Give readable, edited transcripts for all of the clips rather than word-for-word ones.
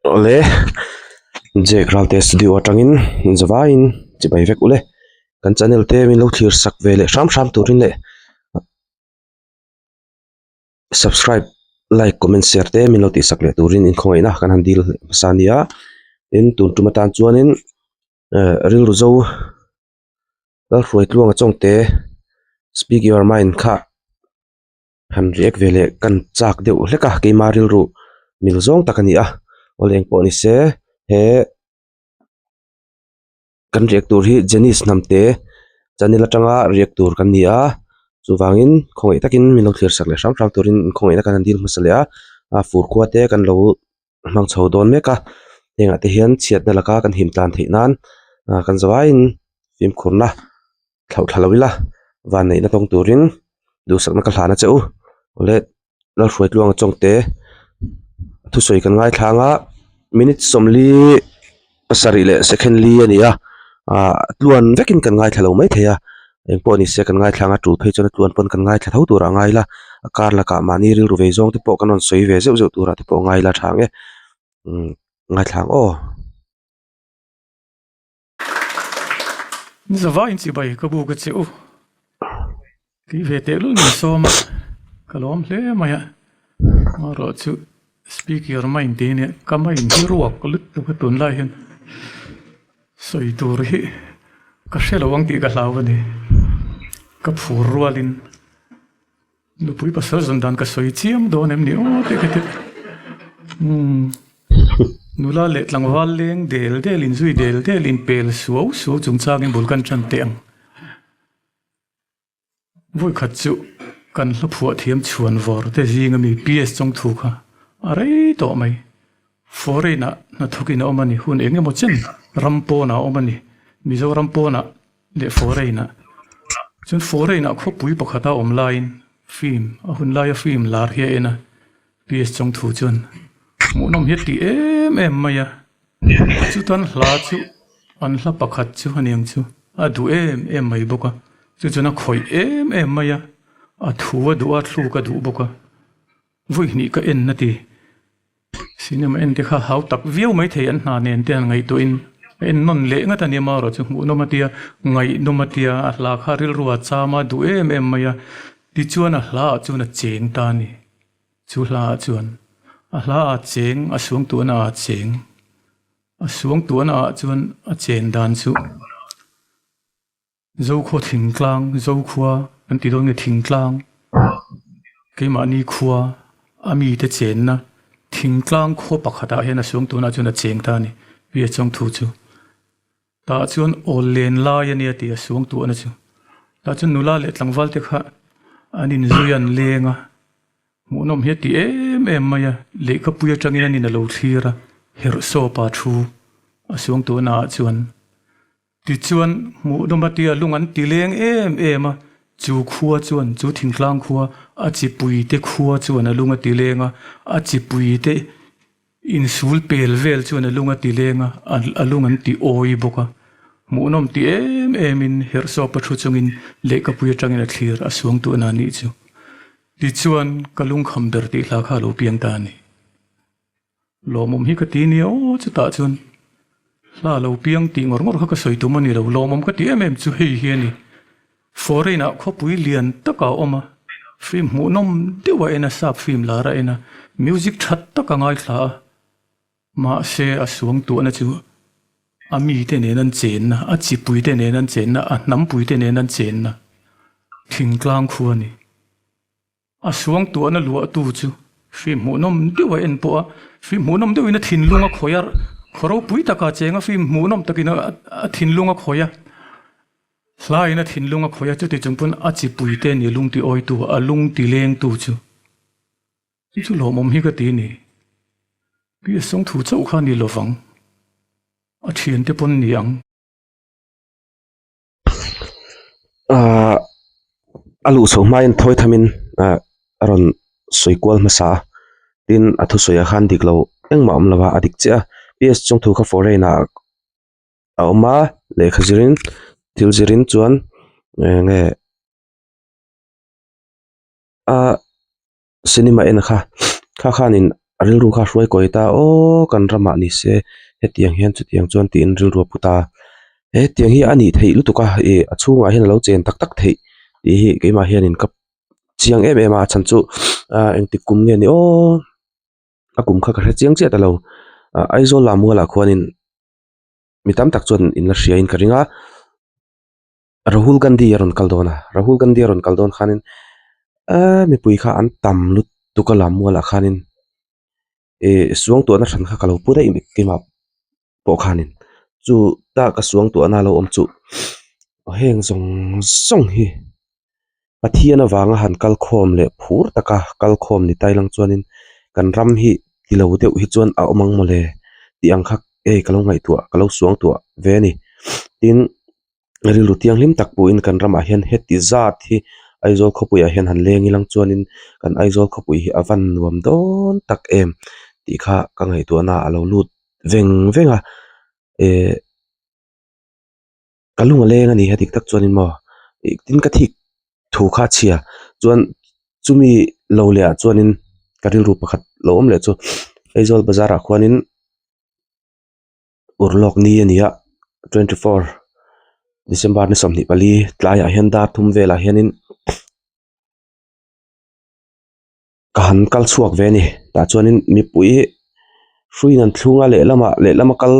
Awle Jake Ralte studio atangin zavaiin chibai vek ule kan channel te min lo thlir sak ve leh hram hram turin leh subscribe like comment share te min lo tih sak leh turin inkhawngaihna kan han dil hmasa ania tin tun tum atan chuanin eh rilru zo Lalhruaitluanga chawngte speak your mind kha. Han react ve leh kan chak deuh hlek a keima rilru mil zawng tak a ni a aw leng pawh ni se he kan react tur hi Janice Hnamte channel atanga react tur kan ni a chuvangin khawngaih takin min lo thlir sak leh hram hram turin khawngaihna kan han dil hmasa leh a a fur khua te kan lo hmang chho dawn mek a hengah te hian chhiatna laka kan him tlan theih nan ah kan zavaiin fimkhurna. thlauh thla lo ila van neihna tawng turin duhsakna ka hlan a che u awle Lalhruaitluanga chawngte thusawi kan ngaithlang a minute sawmli pasarih leh second li a ni a ah tluan vekin kan ngaithla lo maithei a engpawh ni se kan ngaithlang a tul phei chuan a tluan pawn kan ngaithla tho turah a ngai ila a kar lakah mahni rilru vei zawng te pawh kan rawn sawi ve zeuh zeuh turah te pawh a ngai ila tha ang e umm ngaithla ang aw. Ni zavaiin chibai ka buk a che u. Tih ve teh lul min sawm a, ka lawm hle mai a. Amaherawh chu speak your mind tih ania, ka mind hi ruak lutuk a tunlai hian sawi tur hi ka hre lo ang tih ka hlau a ni. Ka phur rualin. Nupui pasal zawn dan ka sawi chiam dawn em ni aw tih ka ti. Umm nula leh tlangval leng del del in zui del del in pel suau suau chungchangin bul kan tan teh ang. Vawi khat chu kan hla phuah thiam chhuan vawr te zing ami PS Chawngthu kha a rei tawh mai. Foreign ah hnathawk in a awm a ni hun eng emaw chen ram pawnah a awm a ni Mizoram pawnah leh foreign ah chuan foreign ah khawpui pakhat a awm laiin film a hun laia film lar hi a en a PS Chawngthu chuan hmuhnawm hi a ti em em mai a chutan hla chu an hla pakhat chu a niang chu a duh em em mai bawk a chu chuan a khawih em em mai a a thu a duh a thluk a duh bawk a vawi hnih ka en a ti. Cinema en te kha hau tak viau mai thei an hna nen te han ngaihtuahin a en nawn leh ngat a nia marawh chu hmuhnawm a tia, ngaihnawm a tia, a hla kha rilru a cham a duh em em mai a, tichuan a hla ah chuan a cheng ta a ni. Chu hla ah chuan a hla ah cheng a suangtuahna ah cheng a suangtuahna ah chuan a chen dan chu. Zokhua thingtlang, Zokhua kan tih dawn nge thingtlang, keimahni khua a mite chenna thingtlang khaw pakhatah hian a suang tunah chuan a cheng ta a ni pi a chuang thu chu. Tah chuan awl len lai a nia tih a suang tuahna chu. Tah chuan nula leh tlangval te kha an inzui a an leng a, hmuhnawm hi a ti em em mai a, lehkhapui atangin an in a lo thlir a, herhsawpa thu a suang tuahna ah chuan. Tichuan, hmuhnawm a tia lung an ti leng em em a, chu khua chuan, chu thingtlang khua, a chipui te khua chuan a lung a ti leng a, a chipui te insul pel vel chuan a lung a ti leng a, a lung an ti awi bawk a. Hmuhnawm ti em em in herhsawpa thu chungin lehkhapui atangin a thlir a suang tuah na nih chu. Tichuan, ka lungkham ber tih hla kha a lo piang ta a ni. Lawmawm hi ka ti nia aw chutah chuan hla lo piang tih ngawr ngawr kha ka sawi tum a ni lo, lawmawm ka ti em em chu hei hi a ni. Foreign ah khawpui lian taka a awm a, film hmuhnawm deuh a en a, sap film lar a en a, music that tak a ngaithla a, mahse a suang tuahna chu a mite nen an chenna, a chipui te nen an chenna, a hnampui te nen an chenna thingtlang khu a ni. A suangtuahna luahtu chu film hmuhnawm deuh a en pawh a, film hmuhnawm deuhin a thinlung a khawih a, khaw ropui takah cheng a film hmuhnawm takin a thinlung a khawih a, hlaiin a thinlung a khawih a, chuti chung pawn a chipui te ni lung ti awitu, a lung ti lengtu chu chu chu lawmawm hi ka ti a ni. Pi a sawngthu chauh kha a ni lovang, a thiante pawn ni ang. Ahh a luh chhoh hmain thawi thamin ah a rawn sawi kual hmasa a tin a thusawi ah khan dik lo engmah a awm lo a a dik chiah a p s chung thu kha foreign ah a awm a lehkha zirin thil zirin chuan eng nge a cinema en kha kha khanin. A rilru kha a hruai kawi ta aw kan ramah ni se hetiang hian chutiang chuan tiin rilru a pu ta. Hetiang hi a nih theih lutuk a ih a chhungah hian a lo chen tak tak theih tih hi keimah hianin ka chiang em em a a chhan chu ah engtik kum nge ni aw a kum kha ka hre chiang chiah ta lo ah Aizawl lah mualah khuanin mi tam tak chuan in la hria in ka ring a Rahul Gandhi a rawn kal dawn a Rahul Gandhi a rawn kal dawn khanin eee mipui kha an tam lutuk a lammualah khanin ih suangtuahna hran kha ka lo pu daih keimah pawh khanin chu ta ka suangtuahna lo awm chu heng zawng zawng hi Pathian avanga han kal khawm leh phur taka kal khawm ni tai lang chuanin kan ram hi ti lo deuh hi chuan a awm ang mawle tih ang kha hei ka lo ngaihtuah ka lo suangtuah ve a ni tin rilru thianghlim tak pawhin kan ramah hian heti zat hi Aizawl khawpuiah hian han leng ilang chuanin kan Aizawl khawpui hi a van nuam dawn tak em tih kha ka ngaihtuahna a lo lut veng veng a ehh. Ka lung a leng a ni a dik tak chuanin maw ih tin ka thik thu kha a chhia chuan chumi lo leh ah chuanin ka rilru pakhat lo awm leh chu Aizawl bazar ah khuanin urlawk ni a ni a 24 December ni 24 tlaiah hian dar thum velah hianin. Ka han kal chhuak ve a ni tah chuanin mipui hruiin an thlung a lehlamah lehlama kal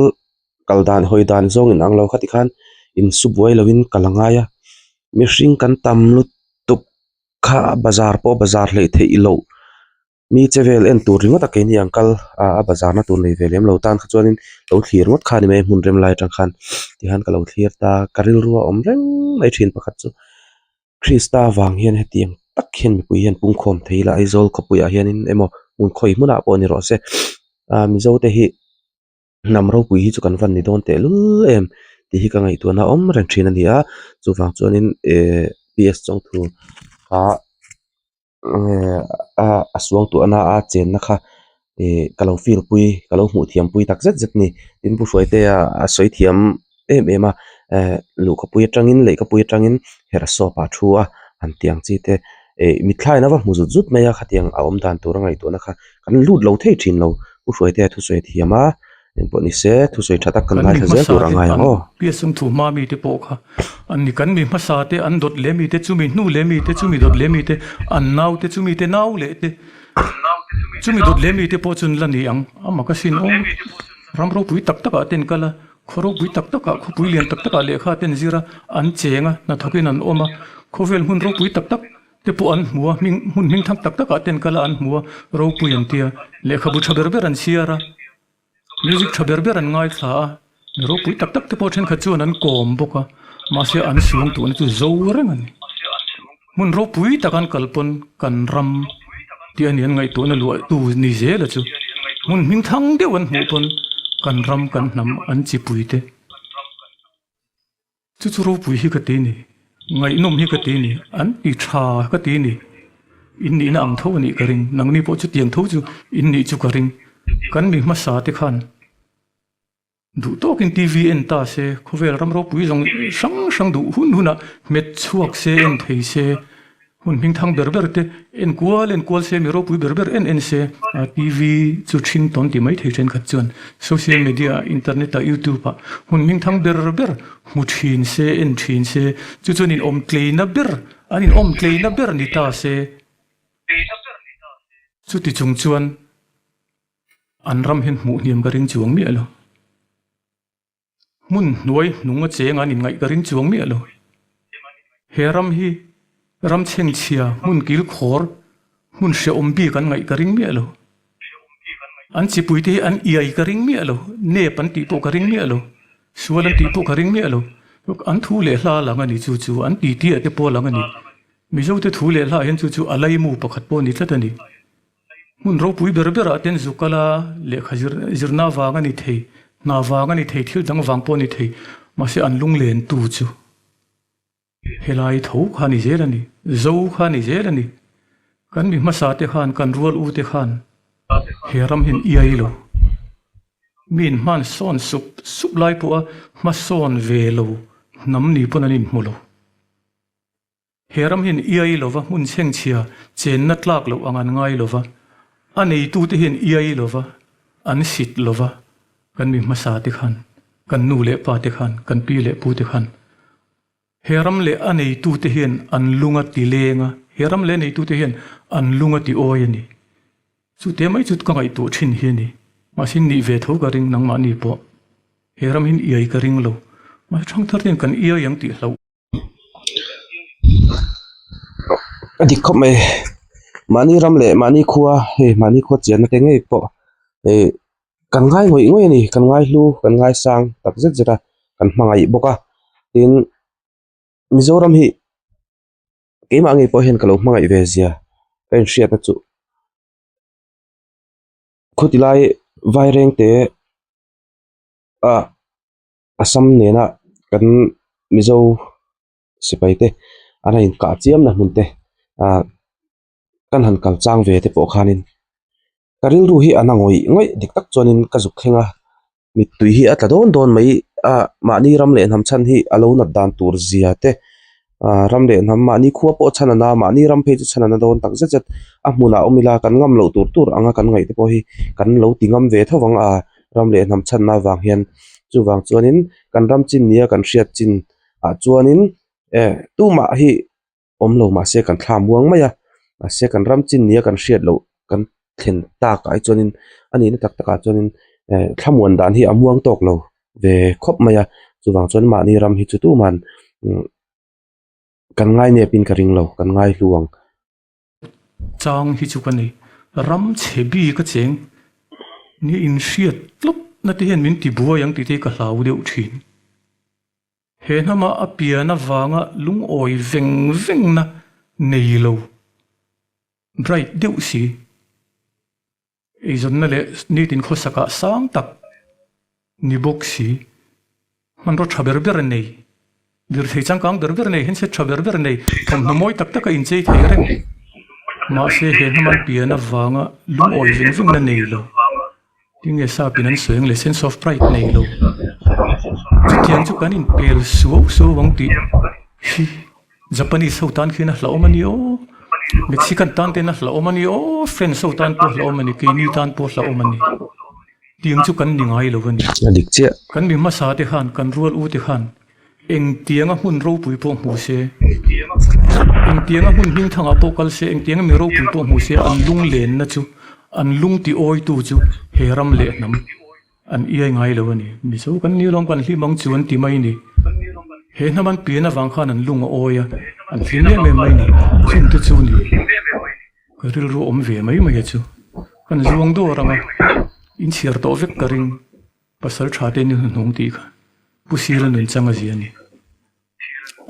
kal dan hawi dan zawng in ang lo kha tikhan insu buai lovin kal a ngai a mihring kan tam lutuk kha bazar pawh bazar hleih theih loh mi che vel en tur ringawt a keini ang kal a a bazar na tur nei ve lem lo tan kha chuanin lo thlir ngawt kha a ni mai a hmun rem lai atang khan tihian ka lo thlir ta ka rilru a awm reng mai thin pakhat chu. Krista vang hian hetiang tak hian mipui hian pungkhawm thei ila Aizawl khawpuiah hianin emaw hmun khawi hmunah pawh ni rawh se ah Mizo te hi hnam ropui hi chu kan van ni dawn teh lul em tih hi ka ngaihtuahna awm reng thin a ni a chuvang chuanin ehh PS Chawngthu kha a suangtuahna a chenna kha ih ka lo feel pui ka lo hmuh thiam pui tak zet zet a ni tin Pu Hruaitea a sawi thiam em em a eh luhkhawpui atangin lehkhapui atangin herh sawp ah thu a han tiang chi te ih mitthlaiin a va hmu zut zut mai a khatiang a awm dan tur a ngaihtuahna kha kan lut lo thei thin lo Pu Hruaitea thusawi a thiam a. Engpawh ni se, thusawi tha tak kan Kan mi ngaithla zel hmasa tur a te ngai an ang aw. Piasung thu hma mi te pawh kha an ni. Kan mi hmasa te an dawt leh mi te, chumi hnu leh mi te, chumi dawt leh mi te, an nau te, chumi te nau leh te, chumi dawt leh mi te pawh chu an la ni ang. A mak asin aw. Ram ropui tak takah te an kal a, khaw ropui tak takah, khawpui lian tak takah lehkha te an zir a, an cheng a, hnathawkin an awm a, khawvel hmun ropui tak tak te pawh an hmu a, hming hmun hming thang tak takah te an kal a, an hmu a, ropui an tia, lehkhabu tha ber ber an chhiar a. Music tha ber ber an ngaithla a, mi ropui tak tak te pawh thenkhat chuan an kawm bawk a, mahse an suang tuhna chu zo reng a ni. Hmun ropui tak an kal pawn kan ram tih a ni an ngaihtuahna luah tu ni zel a chu. Hmun hming thang deuh an hmuh pawn kan ram kan hnam an chipui te. Chu chu ropui hi ka ti ni, ngaihnawm hi ka ti ni, an ti tha ka ti ni. In nihna ang tho a nih ka ring, nangni pawh chutiang tho chu in nih chu ka ring. Kan mi hmasa te khan duh tawkin TV en ta se, khawvel ram ropui zawng hrang hrang duh hun hunah hmet chhuak se, en thei se. Hun hming thang ber ber te en kual en kual se, mi ropui ber ber en en se. TV chu ṭhing tawn ti mai thei ṭhenkhat chuan social media ah, internet ah, youtube ah hun hming thang ber ber hmu ṭhin se, en ṭhin se, chu chuan in awm tleina ber, an in awm tleina ber ni ta se. Chuti chung chuan an ram hian hmuh hniam ka ring chuang miah lo. Hmun hnuai hnung a cheng an inngaih ka ring chuang miah lo. He ram hi ram chhengchhia, hmun kilkhawr, hmun hrehawm bik an ngaih ka ring miah lo. An chipuite hi an iai ka ring miah lo, nep an tih pawh ka ring miah lo, sual an tih pawh ka ring miah lo. An thu leh hla lang a ni chu chu, an titi ah te pawh lang a ni. Mizote thu leh hla ah hian chu chu a laimu pakhat pawh a ni tlat a ni. Hmun ropui ber berah ten zu kal a, lehkha zir zirna vang a ni thei, hna vang a ni thei, thil dang vang pawh a ni thei, mahse an lunglen tu chu helai tho kha a ni zel a ni, zo kha a ni zel a ni. Kan mi hmasa te khan, kan rual u te khan he ram hian iai lo. Miin hman sawn sup sup lai pawha hmasawn ve lo hnam ni pawn an inhmu lo. He ram hian iai lova hmun chhengchhia chenna tlak loh ang an ngai lova. A neitute hian iai lova, an sit lova, kan mi hmasa te khan, kan nu leh pa te khan, kan pi leh pu te khan he ram leh a neitute hian an lung a ti leng a, he ram leh a neitute hian an lung a ti awi a ni. Chute mai chu ka ngaihtuah thin hi a ni. Mahse nih ve tho ka ring nangmahni pawh he ram hian iai ka ring lo. Mahse thangthar te hian kan iai ang tih hlauh. A dik khawp mai mahni ram leh mahni khua hei mahni khua chianna te ngei pawh ih kan ngai ngawih ngawih a ni kan ngai hlu kan ngai sang tak zet zet a kan hmangaih bawk a tin Mizoram hi keimah ngei pawh hian ka lo hmangaih ve zia ka inhriatna chu khuti lai vairengte ah. Assam nena kan Mizo sipai te an han inkah chiam na hmun te ah kan han kal chang ve te pawh khanin ka rilru hi a na ngawih ngawih dik tak chuanin ka zuk thleng a mittui hi a tla dawn dawn mai a mahni ram leh hnam chhan hi a lo nat dan tur zia te ah ram leh hnam mahni khua pawh chhan a na mahni ram phei chu chhan a na dawn tak zet zet a hmunah awm ila kan ngam loh tur tur anga kan ngaih te pawh hi kan lo ti ngam ve tho vang a ram leh hnam chhanna avang hian chuvang chuanin kan ram chin nia kan hriat chin ah chuanin eh tumah hi awm lo mahse kan thla muang mai a mahse kan ram chin nia kan hriat loh kan thlen tak ah hi chuanin a nihna tak takah chuanin eh thlamuan dan hi a muang tawk lo ve khawp mai a chuvang chuan mahni ram hi chu tuman umm kan ngai nep in ka ring lo kan ngai hlu ang. Chang hi chu ka nei. Ram chhe bik a cheng nia inhriat tlawp na te hian min ti buai ang tih te hi ka hlau deuh thin. He hnama a pian avanga lungawi veng veng na nei lo bright deuh si. Eizawnna leh nitin khawsakah sang tak ni bawk si. Hmanraw tha ber ber nei, lirthei changkang ber ber nei, handset tha ber ber nei, thawmhnaw mawi tak taka inchei thei reng. Mahse he hnam pian avanga lungawi veng vengna nei lo. Tinge sapin an sawi ang le sense of pride nei lo. Chutiang chu kan inpel suau suau ang tih hi Japanese ho tan khian a hlauhawm a ni aw, Mexican tan ten a hlauhawm a ni aw, French ho tan pawh a hlauhawm a ni, keini tan pawh a hlauhawm a ni. Tiang chu kan ni ngai lo a ni. A dik chiah. Kan mi hmasa te khan, kan rual u te khan engtianga hmun ropui pawh hmu se, engtianga hmun hmingthangah pawh kal se, engtianga mi ropui pawh hmu se an lunglenna chu, an lung ti awitu chu he ram leh hnam an iai ngai lo a ni. Mizo kan ni lawm kan hlim ang chu an ti mai ni. He hnam an pian avang khan an lung a awi a, an hlim em em mai ni. Chungte chu ni. Ka rilru awm ve mai mai a chu. Kan zuang dawr ang a, in chhiar tawh vek ka ring. Pasal tha te ni hnuhnung tih kha Pu Sira nun chang a zia a ni.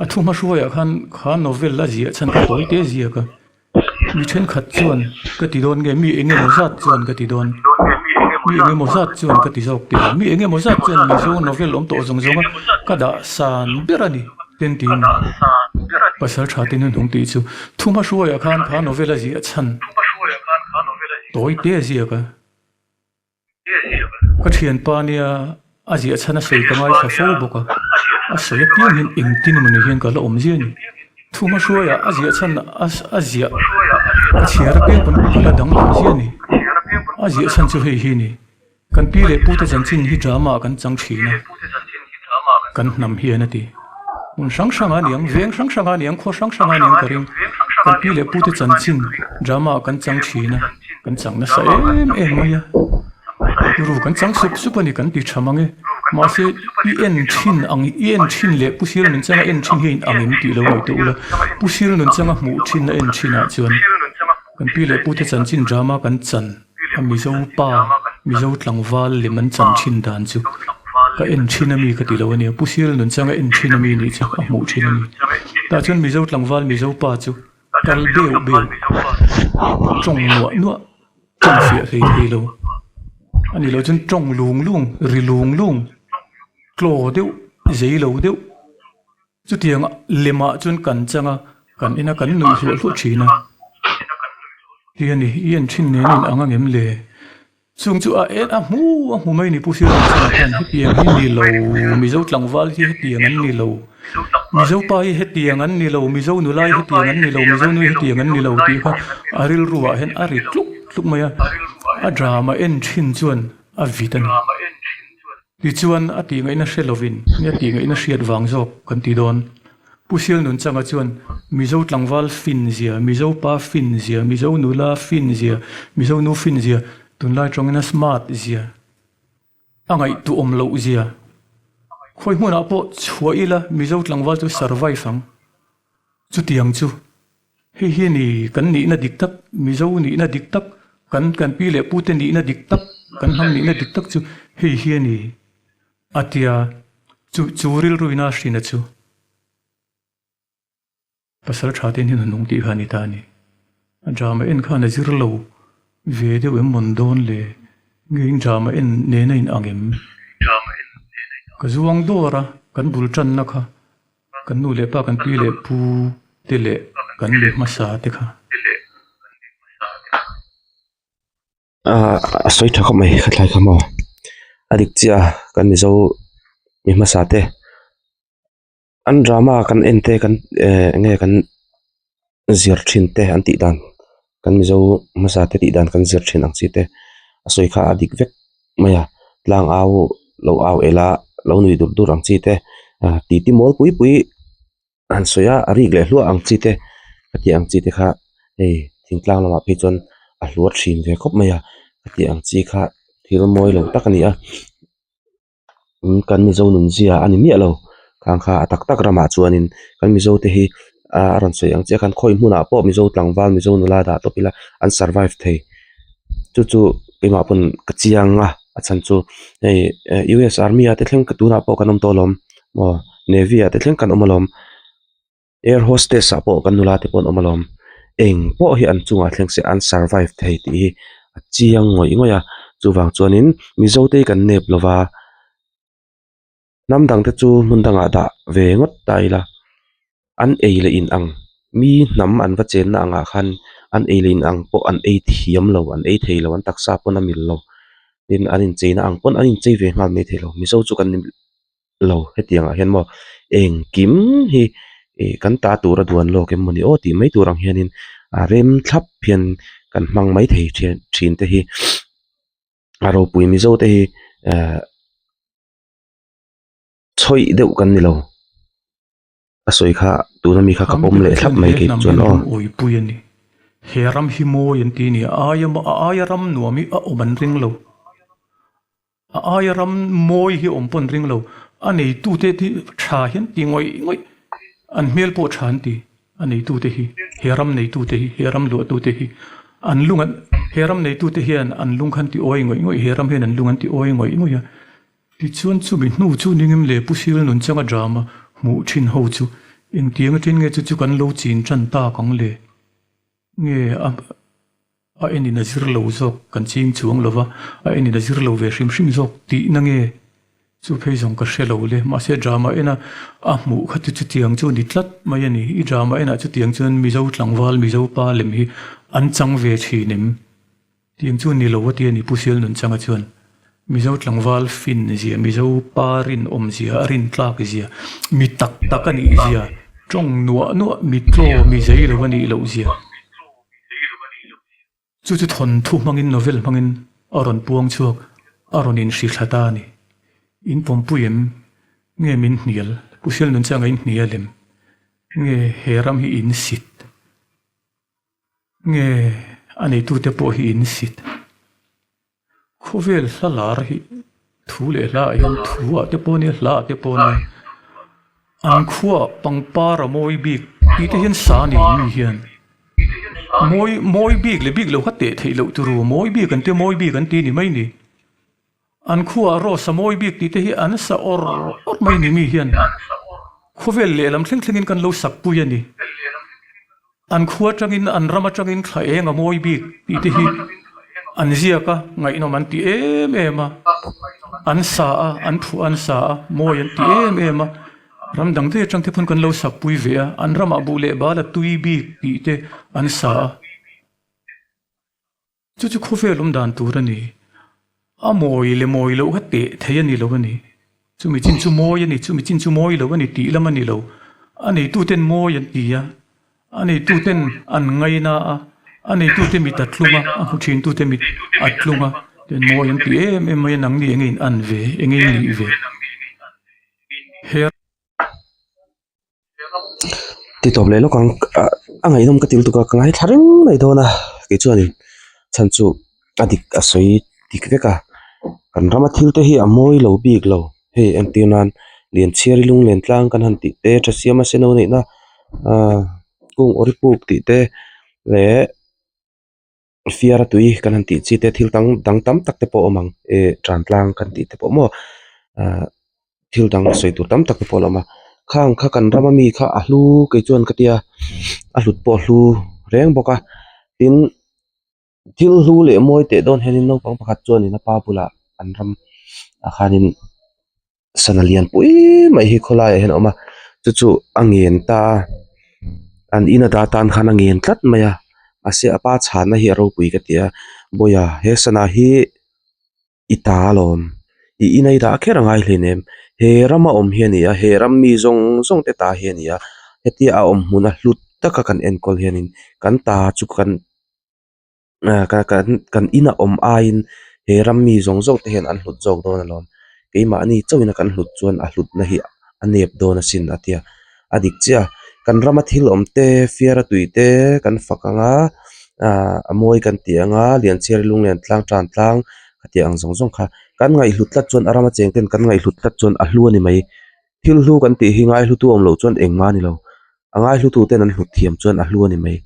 A thu hmahruaiah khan kha novel a ziah chhan ka tawi te ziak a, mi thenkhat chuan ka ti dawn nge mi eng emaw zat chuan ka ti dawn, mi eng emaw zat chuan ka ti zawk tih lo, mi eng emaw zat chuan Mizo novel awm tawh zawng zawng a ka dah san ber a ni ten tiin Pasal tha te hnuhnung tih chu thu hmahruaiah khan kha novel a ziah chhan tawi te ziak a. Ka thianpa nia a ziah chhan a sawi ka ngaithla fo bawk a, a sawi apiang hian engtin emaw ni hian ka la awm ziah a ni. Thuma hruaiah a ziah chhan a ziah ka chhiar apiang pawn ka la danglam ziah a ni. A ziah chhan chu hei hi a ni, kan pi leh pute chanchin hi drama ah kan chang thin a, kan hnam hian a ti. Hmun hrang hrang a niang, veng hrang hrang a niang, khaw hrang hrang a niang ka ring. Kan pi leh pute chanchin drama ah kan chang thin a. Kan chang nasa em em mai a, ru kan chang sup sup a ni kan ti tha mang e. Mahse i en thin ang i en thin leh Pu Sir Nunchanga en thin hi a in ang em tih lo ngaihtuah ula, Pu Sir Nunchanga hmuh thin a en thin ah chuan kan pi leh pute chanchin drama kan chan a Mizo pa Mizo tlangval lem an chan thin dan chu ka en thin a mi ka ti lo a nia, Pu Sir Nunchanga en thin a mi nih chu a hmuh thin a ni. Tah chuan Mizo tlangval Mizo pa chu. Kal beuh beuh, tawng nuah nuah, tawng fiah hlei thei lo. A nih loh chuan tawng lung lung, ri lung lung, tlaw deuh, zei lo deuh. Chutiang lemah chuan kan chang a, kan en a, kan nuih hluah hluah thin a. Ti a ni, i en thin nen a in ang ang em le? Chung chu a en a hmu a hmu mai ni Pu Sir Ramchhana khan hetiang hi ni lo, Mizo tlangval hi hetiang an ni lo, Mizo pa hi hetiang an ni lo, Mizo nula hi hetiang an ni lo, Mizo nu hi hetiang an ni lo tih kha a rilru ah hian a ri tluk. tluk mai a, a drama en thin chuan a vit a ni. Tichuan a tih ngaihna hre lovin nge a tih ngaihna hriat vang zawk kan ti dawn. Pu Sial Nunchanga chuan Mizo tlangval fin zia, Mizo pa fin zia, Mizo nula fin zia, Mizo nu fin zia, tunlai tawngin a smart zia, a ngaihtuahawm loh zia. Khawi hmunah pawh chhuah ila Mizo tlangval chu survive ang. Chutiang chu hei hi ni kan nihna dik tak, Mizo nihna dik tak, kan kan pi leh pute nihna dik tak, kan hnam nihna dik tak chu hei hi a ni a tia chu chu rilruina a hrina chu pasal tha te hian a nung tih kha a ni ta a ni. A drama en khan a zir lo ve deuh em mawn dawn le nge in drama en nena in ang em? Ka zuang dawr a kan bul tanna kha Kan nu leh pa, kan pi leh pu te leh kan mi hmasa te kha. A sawi tha khawp mai ka thlai kha maw a dik chiah a kan mizo mi hmasa te an drama kan en te kan eh eng nge kan zir thin te an tih dan kan mizo hmasa te tih dan kan zir thin ang chi te a sawi kha a dik vek mai a tlang au lo au ela lo nui dur dur ang chi te ah titi mawl pui pui han sawi a a rik leh hluah ang chi te a tih ang chi te kha hei thingtlang lamah phei chuan a hluar thin ve khawp mai a a tih ang chi kha thil mawi lo tak a ni a. Kan Mizo nun zia a ni miah lo khang kha a tak tak ramah chuanin kan Mizo te hi a rawn sawi ang chiah khan khawi hmunah pawh Mizo tlangval Mizo nula dah tawp ila an survive thei chu chu keimah pawn ka chiang a a chhan chu hei U_S army ah te thleng tunah pawh kan awm tawh alawm aw navy ah te thleng kan awm alawm. Air hostess ah pawh kan nula te pawh an awm alawm eng pawh hi an chungah thleng se an survive thei tih hi a chiang ngawih ngawih a chuvang chuanin mizo te hi kan nep lova hnam dang te chu hmun dangah dah ve ngawt ta ila an ei leh in ang mi hnam an va chenna angah khan an ei leh in ang pawh an ei thiam lo an ei thei lo an taksa pawn a mil lo tin an incheina ang pawn an inchei ve nghal mai thei lo mizo chu kan ni. lo hetiang ah hian maw engkim hi ih kan ta tur a duan lawk em mawni aw tih mai tur ang hianin a rem thlap hian kan hmang mai thei then thin te hi a ropui mizo te hi ehh chhawih deuh kan ni lo a sawi kha tuna mi kha ka pawm leh thlap mai kei chuan aw. Awipui a ni. He ram hi mawi an ti a ni. A aia a aia ram nuam hi a awm an ring lo. A aia ram mawi hi awm pawn ring lo. A neitute hi tha hian ti ngawih ngawih. An hmel pawh tha an ti. A neitute hi, he ram neitute hi, he ram luahtute hi an lung an, he ram neitute hian an lung kha an ti awi ngawih ngawih, he ram hian an lung an ti awi ngawih ngawih a. Tichuan chumi hnu chu ningim leh Pu Sil Nunchanga drama hmuh thin ho chu engtiang atin nge chu chu kan lo chin tan tak ang le? Nge a a enin a zir lo zawk kan ching chuang lo va, a enin a zir lo ve hrim hrim zawk tihna nge chu phei zawng ka hre lo le. Mahse drama ena a hmuh kha chu chutiang chu a ni tlat mai a ni. I drama enah chutiang chuan Mizo tlangval Mizo pa lem hi an chang ve thin em? Tiang chu ni lo a ti a ni Pu Sial Nunchanga chuan Mizo tlangval fin zia, Mizo pa rinawm zia, a rintlak zia, mi tak tak a nih zia, tawng nuah nuah mi tlaw mi zei lo a nih loh zia. Chu chu thawnthu hmangin novel hmangin a rawn puang chhuak, a rawn inhrithla ta a ni. In pawmpui em? Nge min hnial? Pu Sial Nunchanga in hnial em? Nge he ram hi in sit? Nge a neitute pawh hi in sit. Khawvel hla lar hi thu leh hla ah hian thu ah te pawh nia hla ah te pawh nia an khuaah pangpar a mawi bik tih te hian sa nei mi hian mawi mawi bik leh bik lo kha teh theih loh turu mawi bik an tia mawi bik an ti ni mai ni. An khuaah rose a mawi bik tih te hi an sa awr awr mai ni mi hian khawvel lehlam thleng thlengin kan lo sak pui a ni. An khua atangin an ram atangin thla eng a mawi bik tih te hi an ziak a, ngaihnawm an ti em em a, an sa a, an phuah an sa a, mawi an ti em em a. Ram dang daih atang te pawn kan lo sak pui ve a, an ramah buh leh bal a tui bik tih te an sa a. Chu chu khawvel awm dan tur a ni. A mawi leh mawi loh kha teh thei a ni lo a ni. Chumi chin chu mawi a ni, chumi chin chu mawi lo a ni tih lam a ni lo. A neituten mawi an ti a, a neituten an ngaina a, A neitute mit a tlung a, a hmu thintute mit a tlung a, tian mawi an ti em em mai a, nangni enge in an ve, enge in nih ve. He. Ti tawp leh lawk ang a ngaihnawm ka ti lutuk a ka ngaithla reng mai dawn a kei chuanin chhan chu a dik a sawi dik vek a kan rama thil te hi a mawi lo bik lo hei entir nan Lianchhiari lunglen tlang kan han tih te tha siama seno neihna ahh kung awri puk tih te leh fiara tui kan han tih chi te thil dang dang tam tak te pawh a awm ang eh tan tlang kan tih te pawh maw ah thil dang sawi tur tam tak te pawh a la awm a khang kha kan rama mi kha a hlu kei chuan ka tia a hlut pawh a hlu reng bawk a tin thil hlu leh mawi teh dawn hianin naupang pakhat chuanin a pa bulah an ram ah khanin sana lian pui mai hi khawlaiah hian a awm a chu chu a ngen ta a an in a dah tan khan a ngen tlat mai a mahse a pa chhanna hi a ropui ka ti a bawiha he sana hi i ta alawm i in a i dah kher a ngai hleinem he rama awm hi a ni a he ram mi zawng zawng te ta hi a ni a hetia a awm hmun a hlut taka kan enkawl hianin kan ta chu kan. Kan ina awm aiin he ram mi zawng zawng te hian an hlut zawk dawn alawm keimahni chauhin a kan hlut chuan a hlutna hi a nep dawn asin a tia a dik chiah a kan rama thil awm te fiara tui te kan fak ang a ahh a mawi kan tih ang a Lianchhiari lunglen tlang tan tlang a tih ang zawng zawng kha kan ngaihhlut tlat chuan a rama cheng ten kan ngaihhlut tlat chuan a hlu a ni mai thil hlu kan tih hi ngaihlutu awm loh chuan engmah a ni lo. A ngaihlutu ten an hlut thiam chuan a hlu a ni mai.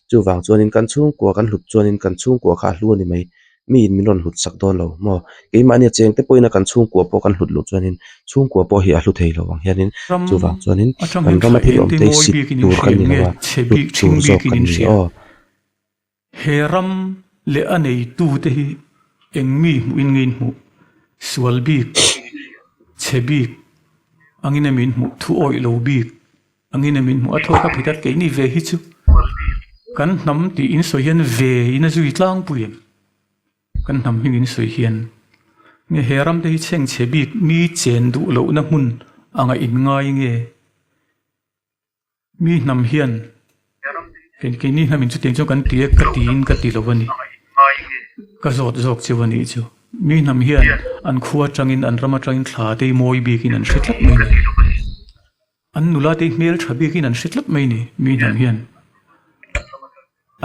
Chuvang chuanin kan chhungkua kan hlut chuanin kan chhungkua kha a hlu a ni mai. Miin min rawn hlut sak dawn lo maw? Keimahnia cheng te pawhin a kan chhungkua pawh kan hlut loh chuanin chhungkua pawh hi a hlu thei lo ang hianin Ram chuvang chuanin atang kan hian rama thla thil eng awm te te hi mawi sit bikin in tur kan hriam ni lo nge, a, chhe hlut bik tur thing zawk bikin kan in ni hria. aw. He ram leh a neitu te hi eng mi hmuhin nge in hmuh? Sual bik, chhe bik angin em in hmuh? Thu awih lo bik Angin em in hmuh a thawk a phitat keini ve hi chu kan hnam tih in sawi hian ve in a zui tlangpui em? Kan hnam hming in sawi hian nge he ram te hi chhengchhe bik mi chen duh lohna hmun anga in ngai nge? Mi hnam hian keini hnam in chutiang chuan kan ti e ka tiin ka ti lo a ni. Ka zawt zawk cheu a nih chu. Mi hnam hian an khua atangin an ram atangin thla te hi mawi bikin an hre tlat mai a ni. An nula te hmel tha bikin an hre tlat mai ni, mi hnam hian.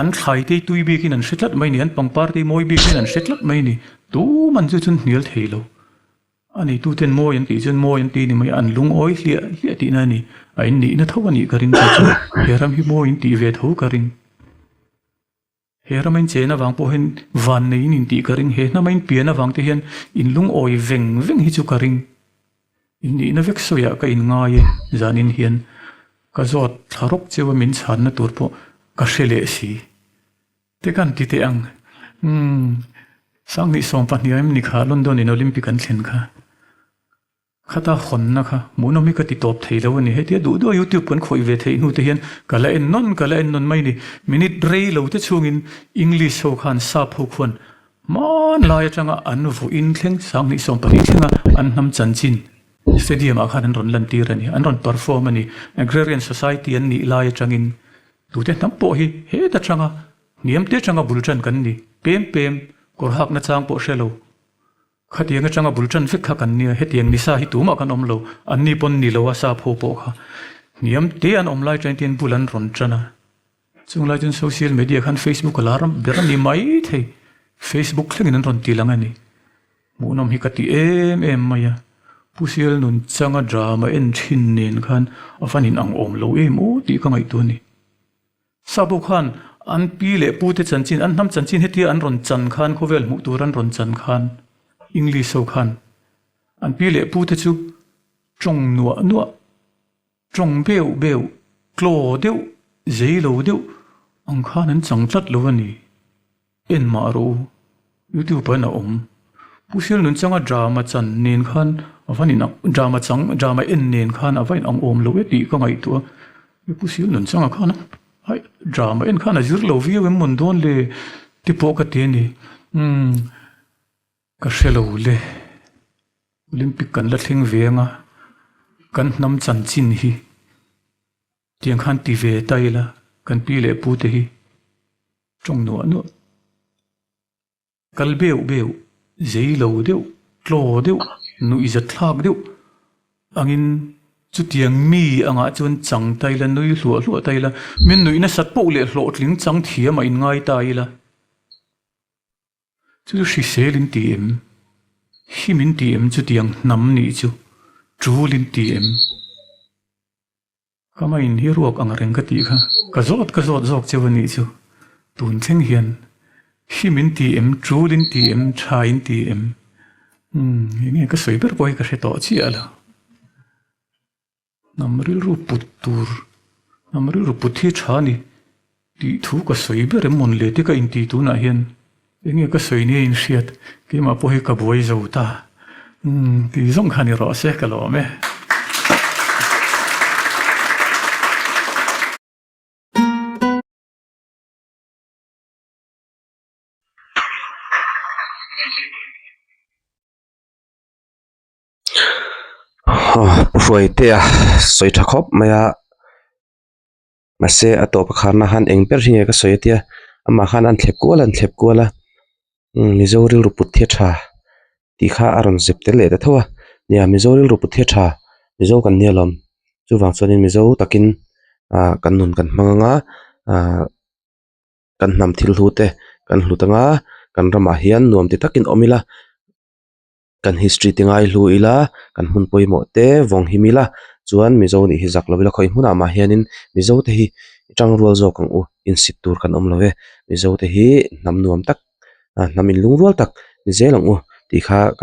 An thlai te tui bikin an hre tlat mai ni, an pangpar te mawi bikin an hre tlat mai ni. Tuman chu chuan hnial thei lo. A neituten mawi an tih chuan mawi an ti ni mai, an lungawi hliah hliah tihna a ni. A innihna tho a nih ka ring chu chu he ram hi mawi in tih ve tho ka ring. He rama in chen avang pawh hian van neiin in tih ka ring, he hnama in pian avang te hian in lungawi veng veng hi chu ka ring. In nihna vek sawiah ka in ngai e, zanin hian ka zawt thla rawk cheu a min chhanna tur pawh ka hre leh si. Te kan ti teh ang, umm, Sanghnih 12 em ni kha London in Olympic an thlen kha. Khata hawnna kha hmuhnawm hi ka ti tawp thei lo a ni. Hetia duh duh a YouTube kan khawih ve theih hnu te hian ka la en nawn ka la en nawn mai a ni. Minute rei lo te chhungin English ho khan sap ho khuan hmanlai atanga an vawiin thleng 20 20 thlenga an hnam chanchin stadium ah khan an rawn lantir a ni. An rawn perform a ni. Agrarian society an nih lai atangin tute hnam pawh hi heta tanga hniam te atanga bul tan kan ni. Pem pem kawr hakna chang pawh hre lo. Khatiang atanga bul tan vek kha kan nia, hetiang nisa hi tumah kan awm lo, anni pawn ni lo a sap ho pawh kha hniam te an awm lai tain tin bul an rawn tan a, chung lai chuan social media khan Facebook a lar ber a ni mai thei, Facebook thlengin an rawn ti lang a ni, hmuhnawm hi ka ti em em mai a, Pu Sial nun changa drama en thin nen khan a van in ang awm lo em aw tih ka ngaihtuah a ni. Sabo khan an pi leh pu te chanchin, an hnam chanchin hetia an rawn chan khan, khawvel hmuh tur an rawn chan khan, English ho khan an pi leh pu te chu tawng nuah nuah, tawng beuh beuh, tlaw deuh, zei lo deuh ang khan an chang tlat lo a ni. En mah rawh u, YouTube ah hian a awm. Pu Sial Nunchanga drama chan nen khan a va in ang, drama chang, drama en nen khan a va in ang awm lo e tih ka ngaihtuah a. Pu Sial Nunchanga khan a drama en khan a zir lo viau em mawn dawn le ti pawh ka ti a ni. Umm ka hre lo le. Olympic kan la thleng ve ang a, kan hnam chanchin hi tiang khan ti ve ta ila kan pi leh pu te hi. Tawng nuah nuah. Kal beuh beuh, zei lo deuh, tlaw deuh, nuihzat thlak deuh angin chutiang mi angah chuan chang ta ila, nui hluah hluah ta ila, min nuih nasat poh leh hlawhtling chang thiam a inngai ta ila. Chu chu hrisel in ti em? Him in ti em chutiang hnam nih chu? Tul in ti em? Ka main hi ruak ang reng ka tih kha ka zawt ka zawt zawk cheu a nih chu. Tun thleng hian him in ti em, tul in ti em, tha in ti em? Umm enge ka sawi ber pawh hi ka hre tawh chiah lo. Hnam rilru put tur, hnam rilru put hi tha a ni tih thu ka sawi ber em mawn le te ka inti tunah hian enge ka sawi nia inhriat keimah pawh hi ka buai zo ta. Umm tih zawng kha ni rawh se ka lawm e. Pu Hruaitea sawi tha khawp mai a mahse a tawp a kharna khan eng ber hi nge ka sawi atia amah khan an thlep kual an thlep kual a mizo rilru put hi a tha tih kha a rawn zep tel leh ta tho a nia mizo rilru put hi a tha mizo kan nia lawm chuvang chuanin mizo takin ah kan nun kan hmang anga ah. Kan hnam thil hlu te kan hlut anga kan ramah hian nuam ti takin awm ila kan history te ngai hlu ila kan hmun pawimawh te vawng him ila chuan mizo nih hi zak lo ila khawi hmunah mah hianin mizo te hi tang rual zawk ang u insit tur kan awm lo e mizo te hi hnam nuam tak hnam inlung rual tak ni zel ang u tih kha kan.